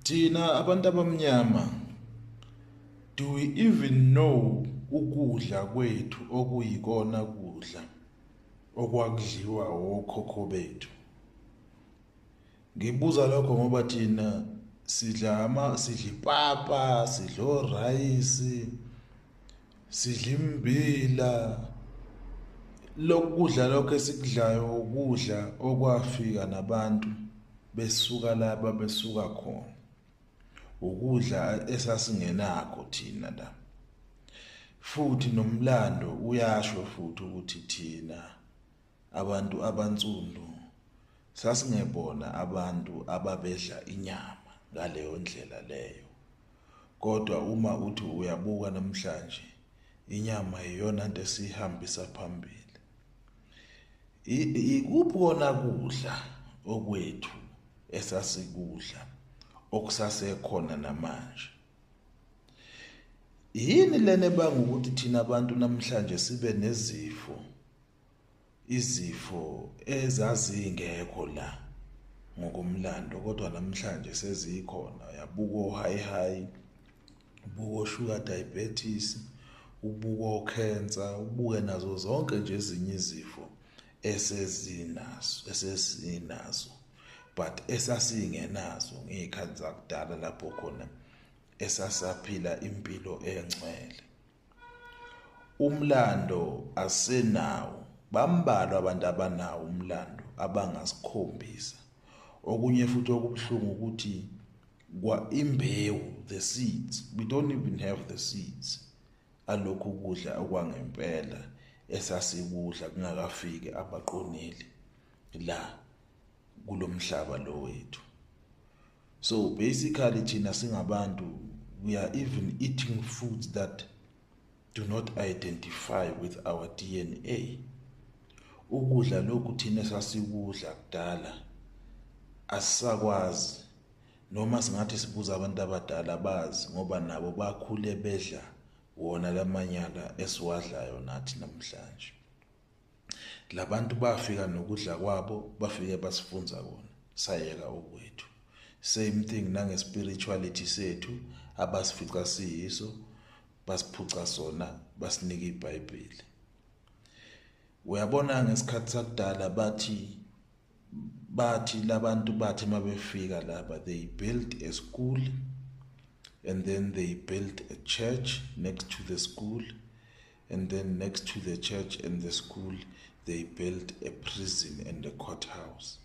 Thina abantu abamnyama, do we even know ukudla kwethu okuyikona kudla okwakudliwa okhokho bethu? Ngibuza lokho ngoba thina sidla ama sidla ipapa, sidla orayisi, sidla immbila. Lokhu kudla lokho esikudlayo ukudla okwafika nabantu besuka la babesuka khona. Ukudla esasingenakho thina la. Futhi nomlando uyasho futhi ukuthi thina abantu abansundu sasingebona abantu ababedla inyama ngaleyo ndlela leyo. Kodwa uma uthi uyabuka namhlanje, inyama iyona nto esihambisa phambili. Ikuphi kona kudla okwethu esasikudla okusasekhona namanje? Yini lena ebanga ukuthi thina abantu namhlanje sibe nezifo, izifo ezazingekho la ngokomlando, kodwa namhlanje sezikhona? Uyabuka o-high high, ubuka o-sugar diabetes, ubuka o-cancer, ubuke nazo zonke nje ezinye izifo esezinazo esesinazo but esasingenazo ngey'khathi zakudala lapho khona esasaphila impilo engcwele. Umlando asenawo, bambalwa abantu abanawo umlando abangasikhombisa. Okunye futhi okubuhlungu ukuthi kwa imbewu, the seeds, we don't even have the seeds alokhu kudla okwangempela esasikudla kungakafiki abaqoneli la kulomhlaba lo wethu. So basically thina singabantu, we are even eating foods that do not identify with our DNA. Ukudla lokhu thina sasikudla kudala asisakwazi, noma singathi sibuza abantu abadala bazi, ngoba nabo bakhule bedla wona lamanyala esiwadlayo nathi namhlanje. Labantu bafika nokudla kwabo, bafike basifunza kona, sayeka okwethu. Same thing nange-spirituality sethu, abasifica siyiso basiphuca sona, basinika iBhayibheli. Uyabona, ngesikhathi sakudala bathi labantu bathi mabefika lapha, they built a school and then they built a church next to the school, and then next to the church and the school they built a prison and a courthouse.